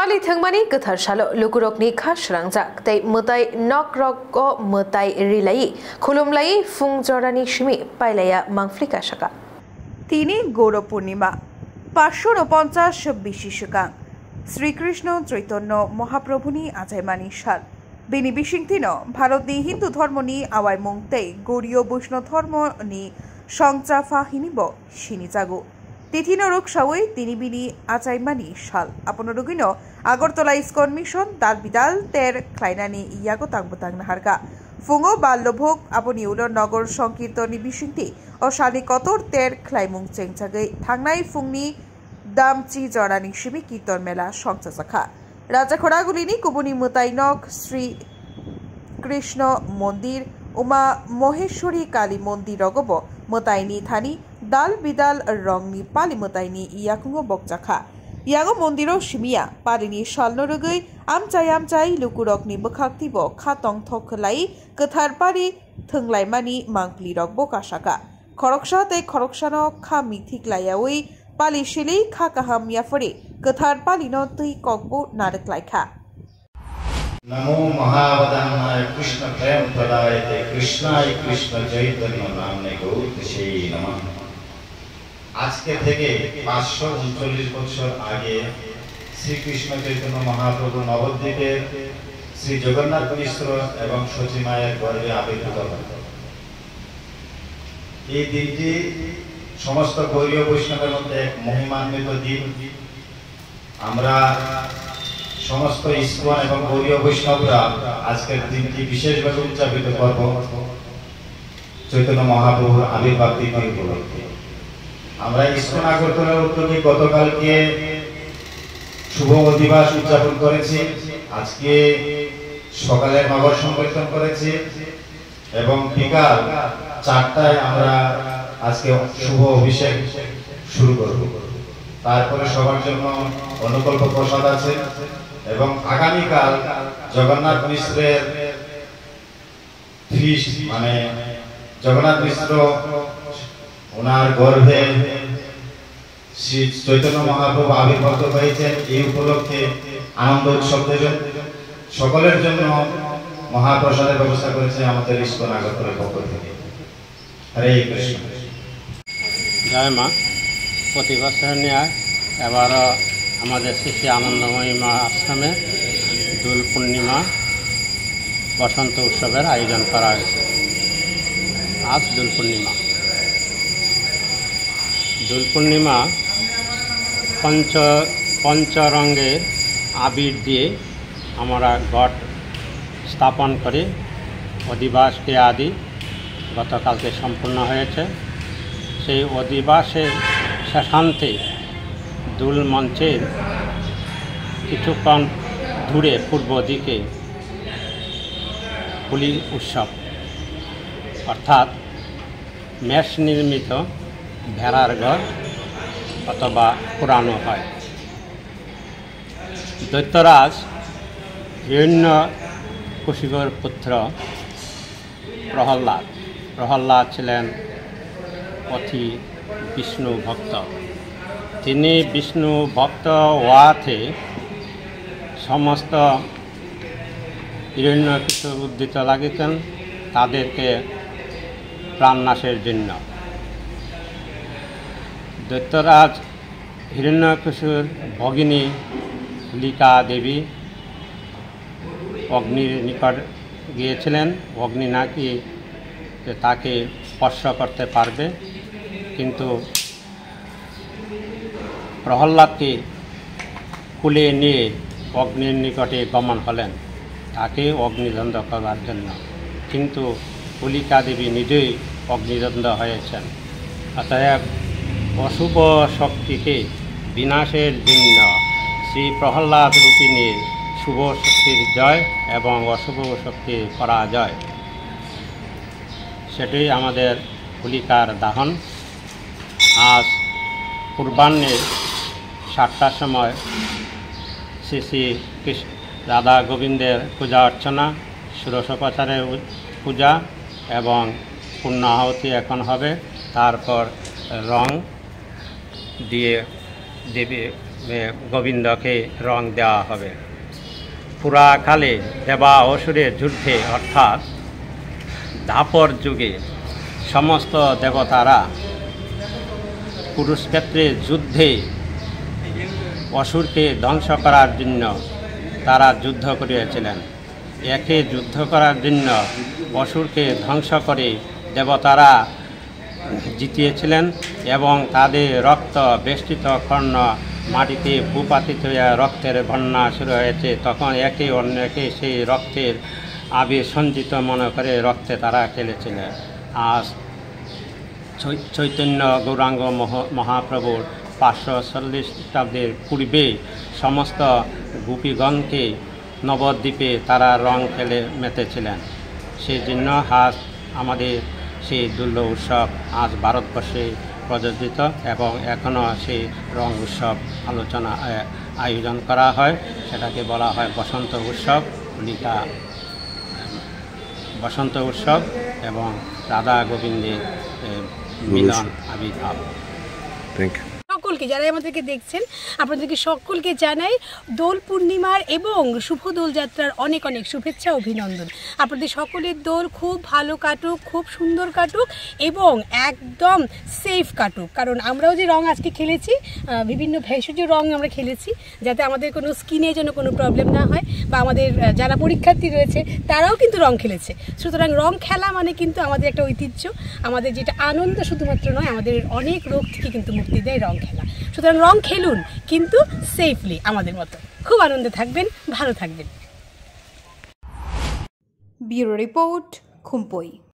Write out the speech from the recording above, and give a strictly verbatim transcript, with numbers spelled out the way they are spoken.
Pali thwngmani kwthar salo lukurokni kha srangjak tei mwtai nokrogo mwtai rilai khulumlai phung jorani simi pailaiya mangphlika saka. Tini Goro Purnima, paanch sho ponchas bisi swkang, Sri Krishna Chaitanya Mahaprabhuni achaimani sal. Bini bisingtwino Bharatni Hindu dhormoni awaimung tei Gaudiya Vaishnav dhormoni songchapha hinibo sinijago. Tithino rwksawi tini bini achaimani sal. Abono rwgwino Agartala ISKCON Mission dal bidal ter khlainani yago tang bwtang naharkha. Phungo Ballobhog, aboni ulo Nogor Songkirtonni bisingtwi o salni kotor ter khlaimung chengjagwi thangnai phungni Damchi jorani simi Kirton Mela songchajakha. Raja Khoragulini kubuni mwtai nok Sri Krishna Mondir, Uma Moheshwari Kali Mondir rogobo mwtaini thani dal bidal rongni pali mwtaini yakungo bokjakha. Yago mondiro simiya palini salno rwgwi amchai amchai lukurokni bwkhak twibo kha tongthok khwlai kwthar pali thwnglaimani mangpli rokbo kasaka. Khoroksa tei khoroksano kha mithik laiyawi pali silwi kha kaham yaphari kwthar palino twi kokbo narwk laikha. नमो महावदनाय कृष्ण प्रेम प्रदाय ते कृष्णाय कृष्ण चैतन्य नामने गौर तसे नमः। আজকে থেকে পাঁচশো ঊনচল্লিশ বছর আগে শ্রীকৃষ্ণ চৈতন্য মহাপ্রভু নবদ্বীপের শ্রী জগন্নাথ মিশ্র এবং শচী মায়ের গর্ভে আবির্ভূত হন। এই দিনটি সমস্ত গৌড়ীয় বৈষ্ণবের মধ্যে এক মহিমান্বিত দিন। আমরা সমস্ত ইস্কন এবং গৌড়ীয় বৈষ্ণবরা আজকের দিনটি বিশেষভাবে উদযাপিত করব চৈতন্য মহাপ্রভুর আবির্ভাব তিথি উপলক্ষে। আমরা ইস্কন আগরতলার উদ্যোগে গতকালকে শুভ অধিবাস উদযাপন করেছি। আজকে সকালে নগর সংকীর্তন করেছি। এবং বিকাল চারটায় আমরা আজকে শুভ অভিষেক শুরু করব। তারপরে সবার জন্য অনুকল্প প্রসাদ আছে এবং আগামীকাল জগন্নাথ মিশ্রের ফিস্ট, মানে জগন্নাথ মিশ্র ওনার গর্ভে শ্রী চৈতন্য মহাপ্রভু আবির্ভূত হয়েছেন। এই উপলক্ষে আনন্দ উৎসব দেবেন। সকলের জন্য মহাপ্রসাদের ব্যবস্থা করেছে আমাদের ইস্কন আগরতলার পক্ষ থেকে। হরে কৃষ্ণ। জয় মা। প্রতি বছর ন্যায় এবারও আমাদের শ্রী শ্রী আনন্দময়ী মা আশ্রমে দোল পূর্ণিমা বসন্ত উৎসবের আয়োজন করা হয়েছে। আজ দোল পূর্ণিমা। দোল পূর্ণিমা পঞ্চ পঞ্চরঙ্গে আবির দিয়ে আমরা ঘট স্থাপন করি। অধিবাস ক্রিয়াদি গতকালকে সম্পূর্ণ হয়েছে। সেই অধিবাসের শেষান্তে দোল মঞ্চের কিছুক্ষণ দূরে পূর্ব দিকে হোলি উৎসব, অর্থাৎ মেষ নির্মিত ভেড়ার ঘর অথবা পোড়ানো হয়। দৈত্যরাজ হিরণ্যকশিপুর পুত্র প্রহ্লাদ। প্রহ্লাদ ছিলেন অতি বিষ্ণু ভক্ত। তিনি বিষ্ণু ভক্ত হওয়াতে সমস্ত হিরণ্যকশিপুর উদ্যত লাগিতেন তাদেরকে প্রাণনাশের জন্য। দৈত্যরাজ হিরণ্যকশিপুর ভগিনী হোলিকা দেবী অগ্নির নিকট গিয়েছিলেন। অগ্নি নাকি তাকে স্পর্শ করতে পারবে, কিন্তু প্রহ্লাদকে কোলে নিয়ে অগ্নির নিকটে গমন হলেন, তাকে অগ্নিদগ্ধ করার জন্য। কিন্তু হোলিকা দেবী নিজেই অগ্নিদগ্ধ হয়েছেন। অতএব অশুভ শক্তিকে বিনাশের জন্য শ্রী প্রহ্লাদ রূপিণীর শুভ শক্তির জয় এবং অশুভ শক্তির পরাজয়। সেটাই আমাদের হোলিকার দাহন। আজ পূর্বাহ্নে সাতটার সময় শ্রী শ্রী কৃষ্ণ রাধা গোবিন্দের পূজা অর্চনা, ষোড়শোপচারের উ-, পূজা এবং পূর্ণাহুতি এখন হবে। তারপর রং দিয়ে দেবী এ, গোবিন্দকে রং দেওয়া হবে। পুরাকালে দেবা অসুরের যুদ্ধে অর্থাৎ দ্বাপর যুগে সমস্ত দেবতারা কুরুক্ষেত্রের যুদ্ধে অসুরকে ধ্বংস করার জন্য তারা যুদ্ধ করিয়াছিলেন। একে যুদ্ধ করার জন্য অসুরকে ধ্বংস করে দেবতারা জিতিয়েছিলেন এবং তাদের রক্ত বেষ্টিত কর্ণ মাটিতে ভূপাতিত হয়ে রক্তের বন্যা শুরু হয়েছে। তখন একে অন্যকে সেই রক্তের আবির সঞ্চিত মনে করে রক্তে তারা খেলেছিলেন। আজ চৈ-, চৈতন্য গৌরাঙ্গ মহ-, মহাপ্রভুর পাঁচশো চল্লিশ খ্রিস্টাব্দের পূর্বে সমস্ত গোপীগণকে নবদ্বীপে তারা রং খেলে মেতেছিলেন। সেই জন্য আজ আমাদের সেই দুর্লভ উৎসব আজ ভারতবর্ষে প্রযোজিত এবং এখনও সেই রং উৎসব আলোচনা, এ, আয়োজন করা হয়। সেটাকে বলা হয় বসন্ত উৎসব, হোলিকা, বসন্ত উৎসব এবং রাধা গোবিন্দের, এ, মিলন আবির্ভাব। Thank you. সকলকে, যারা আমাদেরকে দেখছেন, আপনাদেরকে সকলকে জানাই দোল পূর্ণিমার এবং শুভ দোলযাত্রার অনেক অনেক শুভেচ্ছা, অভিনন্দন। আপনাদের সকলের দোল খুব ভালো কাটুক, খুব সুন্দর কাটুক এবং একদম সেফ কাটুক, কারণ আমরাও যে রং আজকে খেলেছি, আহ, বিভিন্ন ভেষজ রং আমরা খেলেছি, যাতে আমাদের কোনো স্কিনে যেন কোনো প্রবলেম না হয়, বা আমাদের, আহ, যারা পরীক্ষার্থী রয়েছে, তারাও কিন্তু রং খেলেছে। সুতরাং রং খেলা মানে কিন্তু আমাদের একটা ঐতিহ্য, আমাদের যেটা আনন্দ শুধুমাত্র নয়, আমাদের অনেক রোগ থেকে কিন্তু মুক্তি দেয় রং খেলা। সুতরাং রং খেলুন, কিন্তু সেফলি, আমাদের মতো। খুব আনন্দে থাকবেন, ভালো থাকবেন। Bureau Report, Khumpui।